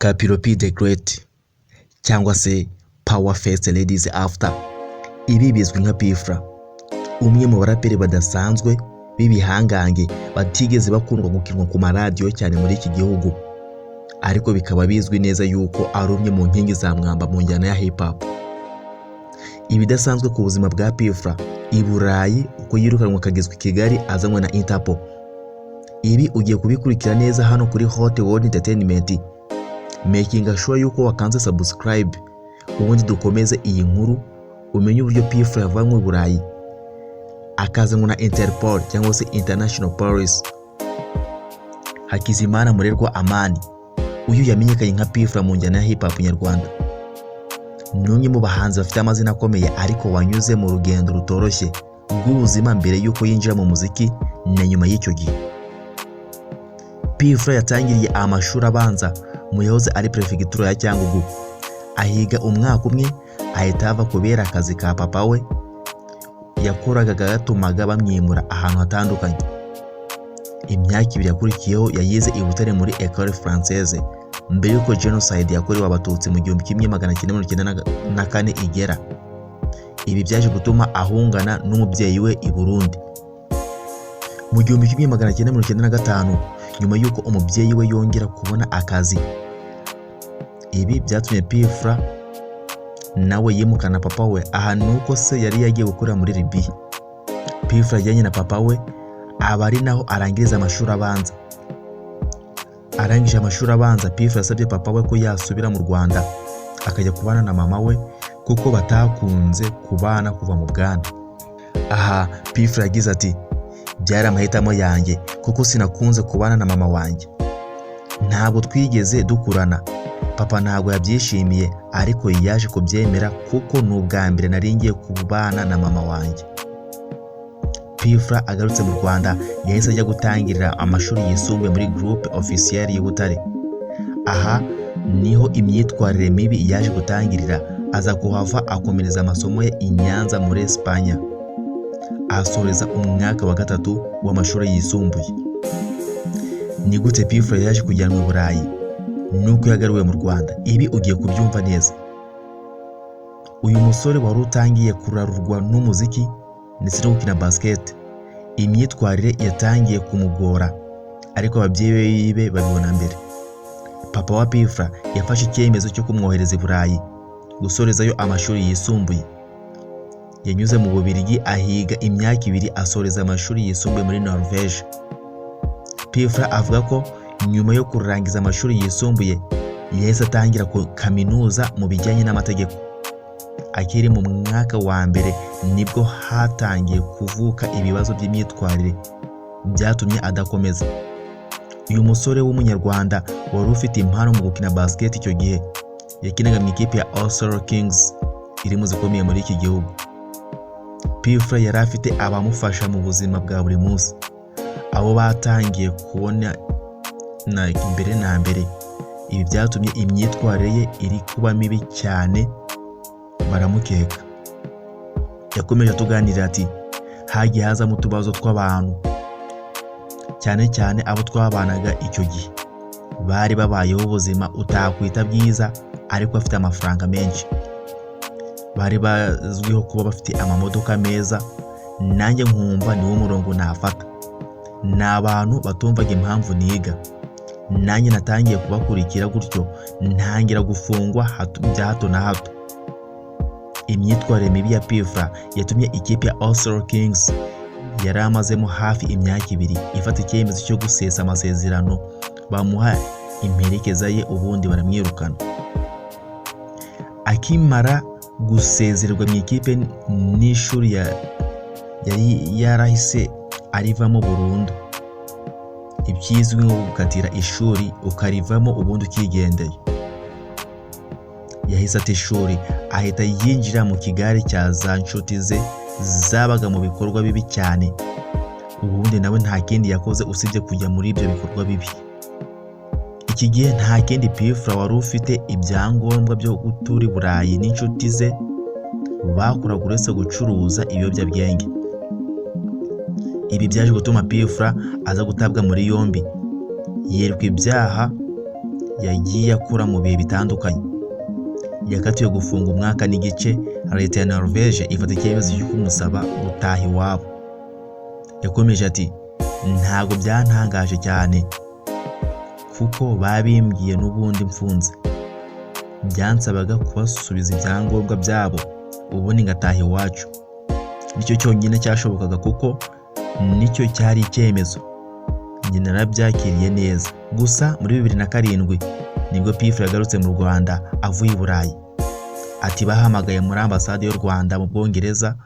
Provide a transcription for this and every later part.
Kapiro P the Great cyangwa se Power First Ladies After, ibi bizwi nka P Fla, umwe mu baraperi badasanzwe b'ibihangange batigeze bakundwa gukinwa ku maradiyo cyane muri iki gihugu, ariko bikaba bizwi neza yuko ari umwe mu nkingi za mwamba mu njyana ya hip hop. Ibidasanzwe ku buzima bwa P Fla i Burayi, uko yirukanwa akagezwa i Kigali azanywe na Interpol. Ibi ugiye kubikurikira neza hano kuri Hot World Entertainment, making sure yuko wakanze subscribe, ubundi dukomeze iyi nkuru, umenye uburyo P Fla yavanywe i Burayi akazanwa na Interpol cyangwa se International Police. Hakizimana Murerwa Amani, uyu yamenyekanye nka P Fla mu njyana ya hip hop nyarwanda, ni umwe mu bahanzi bafite amazina akomeye ariko wanyuze mu rugendo rutoroshye rw'ubuzima mbere y'uko yinjira mu muziki na nyuma y'icyo gihe. P Fla yatangiriye amashuri abanza mu yahoze ari perefegitura ya Cyangugu, ahiga umwaka umwe ahita ava kubera akazi ka papa we yakoraga gatumaga bamwimura ahantu hatandukanye. Imyaka 2 yakurikiyeho yayize i Butare muri Ecole Française mbere y'uko Jenoside yakorewe Abatutsi mu 1994 igera. Ibi byaje gutuma ahungana n'umubyeyi we i Burundi. Mu 1995, nyuma y'uko umubyeyi we yongera kubona akazi, ibi byatumye P Fla nawe yimukana papa we. Aha ni uko se yari yagiye gukorera muri Libya. P Fla yajyanye na papa we, aba ari naho arangiriza amashuri abanza. Arangije amashuri abanza, P Fla yasabye papa we ko yasubira mu Rwanda akajya kubana na mama we kuko batakunze kubana kuva mu bwana. Aha P Fla yagize ati: "Byari amahitamo yanjye kuko sinakunze kubana na mama wanjye, ntabwo twigeze dukurana. Papa ntabwo yabyishimiye, ariko yaje kubyemera kuko ni ubwa mbere nari ngiye kubana na mama wanjye." P Fla agarutse mu Rwanda yahise ajya gutangirira amashuri yisumbuye muri Groupe Officiel y'i Butare. Aha niho imyitwarire mibi yaje gutangirira, aza kuhava akomereza amasomo ye i Nyanza muri Espanya, ahasoreza umwaka wa gatatu w'amashuri yisumbuye. Ni gute P Fla yaje kujyanwa i Burayi nuko yagaruwe mu Rwanda? Ibi ugiye kubyumva neza. Uyu musore wari utangiye kurarurwa n'umuziki ndetse no gukina basket, imyitwarire yatangiye kumugora, ariko ababyeyi be babibona mbere. Papa wa P Fla yafashe icyemezo cyo kumwohereza i Burayi gusorezayo amashuri yisumbuye. Yanyuze mu Bubiligi, ahiga imyaka 2, asoreza amashuri yisumbuye muri Norvège. P Fla avuga ko nyuma yo kurangiza amashuri yisumbuye yahise atangira kaminuza mu bijyanye n'amategeko. Akiri mu mwaka wa mbere nibwo hatangiye kuvuka ibibazo by'imyitwarire byatumye adakomeza. Uyu musore w'Umunyarwanda wari ufite impano mu gukina basket, icyo gihe yakinaga mu ikipe ya Oslo Kings iri mu zikomeye muri iki gihugu. P Fla yari afite abamufasha mu buzima bwa buri munsi, abo batangiye kubona mbere na mbere. Ibi byatumye imyitwarire ye iri kuba mibi cyane, baramukeka. Yakomeje atuganirira ati: "Hagiye hazamo utubazo tw'abantu, cyane cyane abo twabanaga icyo gihe, bari babayeho ubuzima utakwita bwiza ariko bafite amafaranga menshi, bari bazwiho kuba bafite amamodoka meza, nanjye nkumva niwo murongo nafata. Ni abantu batumvaga impamvu niga, nanjye natangiye kubakurikira gutyo, ntangira gufungwa bya hato na hato." Imyitwarire mibi ya P Fla yatumye ikipe ya Oslo Kings yari amazemo hafi imyaka 2 ifata icyemezo cyo gusesa amasezerano, bamuha imperekeza ye, ubundi baramwirukana. Akimara gusezererwa mu ikipe n'ishuri yari yarahise arivamo burundu, ibyizwi nko gukatira ishuri ukarivamo ubundi ukigendeye. Yahise ata ishuri, ahita yinjira mu kigare cya za nshuti ze zabaga mu bikorwa bibi cyane, ubundi nawe nta kindi yakoze usibye kujya muri ibyo bikorwa bibi. Iki gihe nta kindi P Fla wari ufite ibyangombwa byo gutura i Burayi n'inshuti ze bakoraga uretse gucuruza ibiyobyabwenge. Ibi byaje gutuma P Fla aza gutabwa muri yombi, yerekwa ibyaha yagiye akura mu bihe bitandukanye. Yakatiwe gufunga umwaka n'igice, leta ya Norvège ifata icyemezo cyo kumusaba gutaha iwabo. Yakomeje ati: "Ntabwo byantangaje cyane kuko babimbwiye n'ubundi mfunze. Byansabaga kubasubiza ibyangombwa byabo ubundi ngataha iwacu. Nicyo cyonyine cyashobokaga kuko nicyo cyari icyemezo. Njye narabyakiriye neza." Gusa muri 2007 nibwo P Fla yagarutse mu Rwanda avuye i Burayi. Ati: "Bahamagaye muri ambasade y'u Rwanda mu Bwongereza,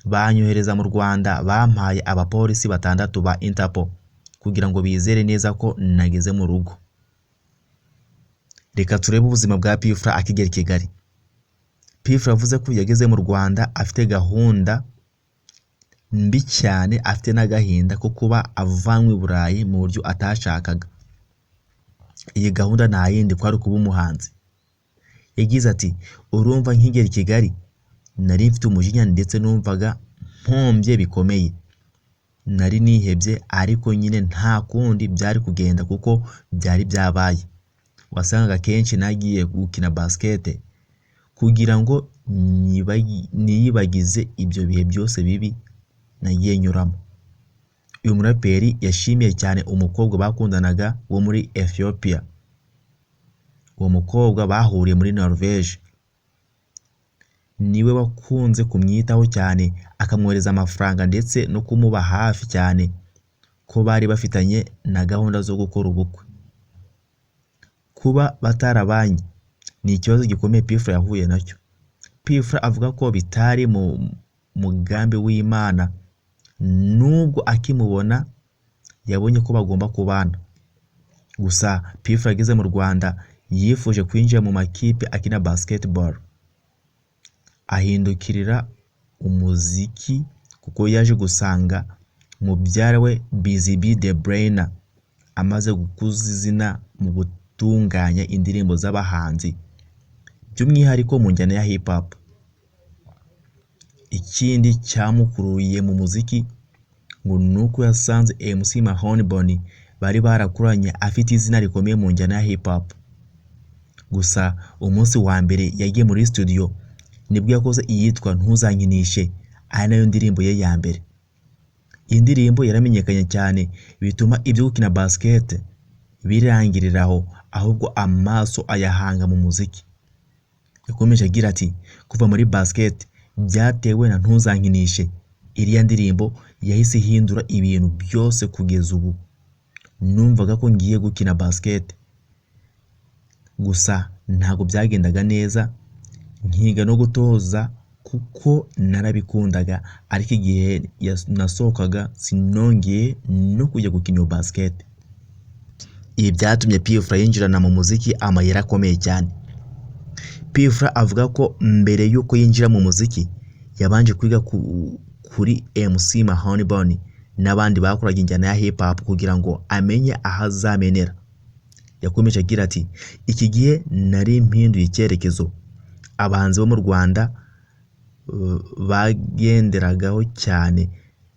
banyohereza mu Rwanda. Bampaye abapolisi batandatu ba Interpol kugira ngo bizere neza ko nageze mu rugo." Reka turebe ubuzima bwa P Fla akigera i Kigali. P Fla yavuze ko yageze mu Rwanda afite gahunda mbi cyane, afite n'agahinda ko kuba avanywe i Burayi mu buryo atashakaga. Iyi gahunda nta yindi, kwari kuba umuhanzi. Yagize ati: "Urumva, nkigera i Kigali nari mfite umujinya, ndetse numvaga mpombye bikomeye. Nari nihebye, ariko nyine nta kundi byari kugenda kuko byari byabaye. Wasangaga kenshi nagiye gukina basket kugira ngo niyibagize ibyo bihe byose bibi nagiye nyuramo." Uyu muraperi yashimiye cyane umukobwa bakundanaga wo muri Ethiopia. Uwo mukobwa bahuriye muri Norvège, niwe wakunze kumwitaho cyane, akamwohereza amafaranga ndetse no kumuba hafi cyane, ko bari bafitanye na gahunda zo gukora ubukwe. Kuba batarabanye ni ikibazo gikomeye P Fla yahuye nacyo. P Fla avuga ko bitari mu mugambi w'Imana, nubwo akimubona yabonye ko bagomba kubana. Gusa P Fla ageze mu Rwanda yifuje kwinjira mu makipe akina basketball, ahindukirira umuziki kuko yaje gusanga mubyara we Busy Bee The Brainer amaze gukuza izina mu gutunganya indirimbo z'abahanzi, by'umwihariko mu njyana ya hip hop. Ikindi cyamukururiye mu muziki ngo ni uko yasanze MC Mahoniboni bari barakuranye afite izina rikomeye mu njyana ya hip hop. Gusa umunsi wa mbere yagiye muri studio nibwo yakoze iyitwa "Ntuzankinishe", ari nayo ndirimbo ye ya mbere. Iyi ndirimbo yaramenyekanye cyane, bituma ibyo gukina basket birangirira aho, ahubwo amaso ayahanga mu muziki. Yakomeje agira ati: "Kuva muri basket byatewe na Ntuzankinishe. Iriya ndirimbo yahise ihindura ibintu byose. Kugeza ubu numvaga ko ngiye gukina basket, gusa ntabwo byagendaga neza, nkiga no gutoza kuko narabikundaga, ariko igihe nasohokaga sinongeye no kujya gukina iyo basket." Ibi byatumye P Fla yinjirana mu muziki amayeri akomeye cyane. P Fla avuga ko mbere y'uko yinjira mu muziki yabanje kwiga kuri MC Mahoniboni n'abandi bakoraga injyana ya hip hop kugira ngo amenye aho azamenera. Yakomeje agira ati: "Iki gihe nari mpinduye icyerekezo. Abahanzi bo mu Rwanda bagenderagaho cyane,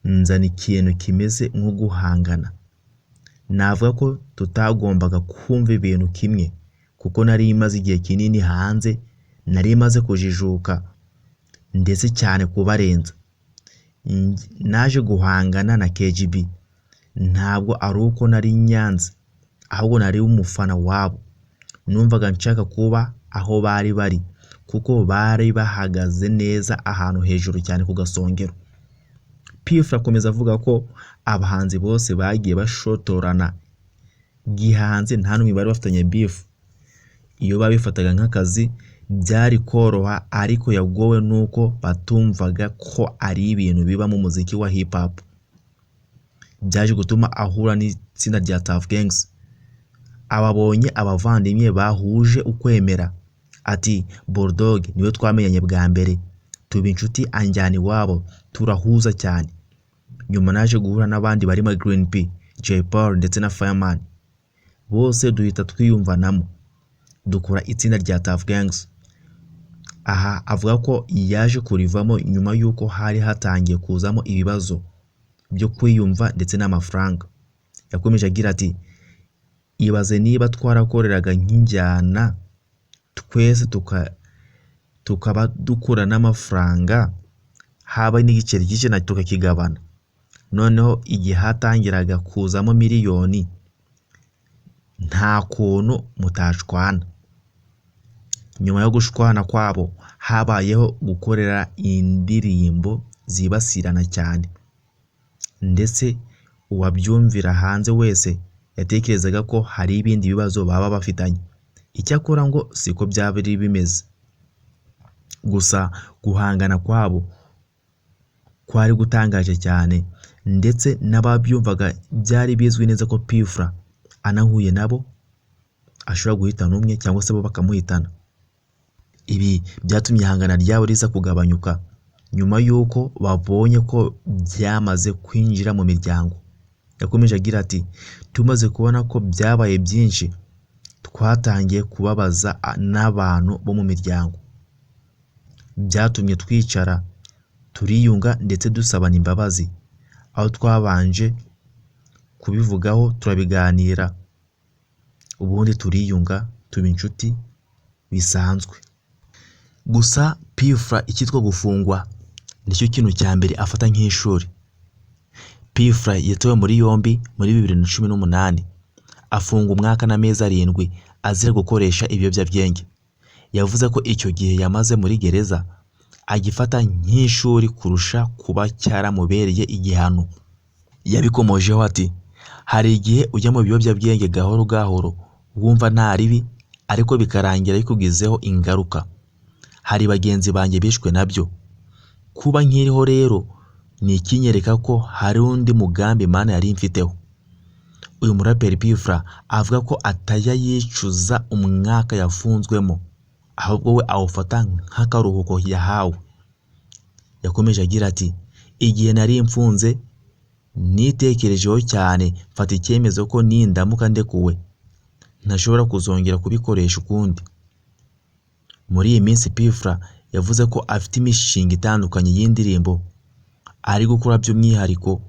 nzana ikintu kimeze nko guhangana. Navuga ko tutagombaga kumva ibintu kimwe kuko nari maze igihe kinini hanze, nari maze kujijuka ndetse cyane kubarenza. Naje guhangana na KGB, ntabwo ari uko nari nyanze, ahubwo nari umufana wabo. Numvaga nshaka kuba aho bari bari kuko bari bahagaze neza ahantu hejuru cyane ku gasongero." P Fla akomeza avuga ko abahanzi bose bagiye bashotorana gihanze nta n'umwe bari bafitanye beef. Iyo babifataga nk'akazi byari koroha, ariko yagowe n'uko batumvaga ko ari ibintu biba mu muziki wa hip hop. Byaje gutuma ahura n'itsinda rya Tuff Gangs, ababonye abavandimwe bahuje ukwemera. Ati: "Bulldog niwe twamenyanye bwa mbere, tuba inshuti, anjyana iwabo, turahuza cyane. Nyuma naje guhura n'abandi barimo Green P, Jay Polly ndetse na Fireman, bose duhita twiyumvanamo, dukora itsinda rya Tuff Gangs." Aha avuga ko yaje kurivamo nyuma y'uko hari hatangiye kuzamo ibibazo byo kwiyumva ndetse n'amafaranga. Yakomeje agira ati: Ibaze niba twarakoreraga nk'injyana twese tukaba dukura n'amafaranga, haba n'igiceri cy'ijana tukakigabana. Noneho igihe hatangiraga kuzamo miliyoni, nta kuntu mutashwana. Nyuma yo gushwana kwabo habayeho gukorera indirimbo zibasirana cyane, ndetse uwabyumvira hanze wese yatekerezaga ko hari ibindi bibazo baba bafitanye. Icyakora ngo siko byari bimeze. Gusa guhangana kwabo kwari gutangaje cyane, ndetse n'ababyumvaga byari bizwi neza ko P Fla anahuye nabo ashobora guhitana umwe cyangwa se bo bakamuhitana. Ibi byatumye ihangana ryabo riza kugabanyuka nyuma y'uko babonye ko byamaze kwinjira mu miryango. Yakomeje agira ati: "Tumaze kubona ko byabaye byinshi, twatangiye kubabaza n'abantu bo mu miryango. Byatumye twicara turiyunga ndetse dusabana imbabazi, aho twabanje kubivugaho turabiganira, ubundi turiyunga tuba inshuti bisanzwe." Gusa P Fla icyitwa gufungwa nicyo kintu cya mbere afata nk'ishuri. P Fla yatawe muri yombi muri 2018, afungwa umwaka n'amezi 7 azira gukoresha ibiyobyabwenge. Yavuze ko icyo gihe yamaze muri gereza agifata nk'ishuri kurusha kuba cyaramubereye igihano. Yabikomojeho ati: "Hari igihe ujya mu biyobyabwenge gahoro gahoro wumva nta ribi, ariko bikarangira bikugizeho ingaruka. Hari bagenzi banjye bishwe nabyo. Kuba nkiriho rero ni ikinyereka ko hari undi mugambi Imana yari imfiteho." Uyu muraperi P Fla avuga ko atajya yicuza umwaka yafunzwemo, ahubwo we awufata nk'akaruhuko yahawe. Yakomeje agira ati: "Igihe nari mfunze nitekerejeho cyane, mfata icyemezo ko nindamuka ndekuwe ntashobora kuzongera kubikoresha ukundi." Muri iyi minsi P Fla yavuze ko afite imishinga itandukanye y'indirimbo ari gukora, by'umwihariko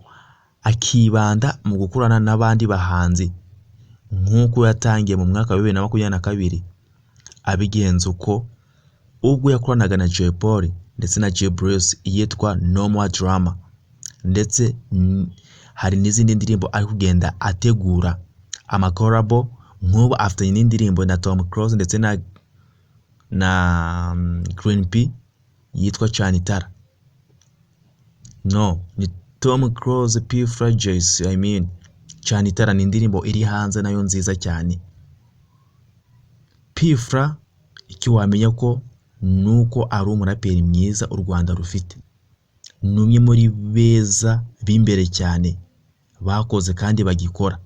akibanda mu gukorana n'abandi bahanzi nk'uko yatangiye mu mwaka wa 2022 abigenza uko ubwo yakoranaga na Jay Polly ndetse na Jay Bruce iyitwa No More Drama, ndetse hari n'izindi ndirimbo ari kugenda ategura ama collabo. Nk'ubu afitanye n'indirimbo na Tom Close ndetse na Green P yitwa Cana Itara. No, ni Tom Close, P Fla, Jay-Z, I mean Cana Itara ni indirimbo iri hanze nayo nziza cyane. P Fla icyo wamenya ko nuko ari umuraperi mwiza u Rwanda rufite, ni umwe muri beza b'imbere cyane bakoze kandi bagikora.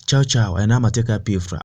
Ciao ciao, aya ni amateka ya P Fla.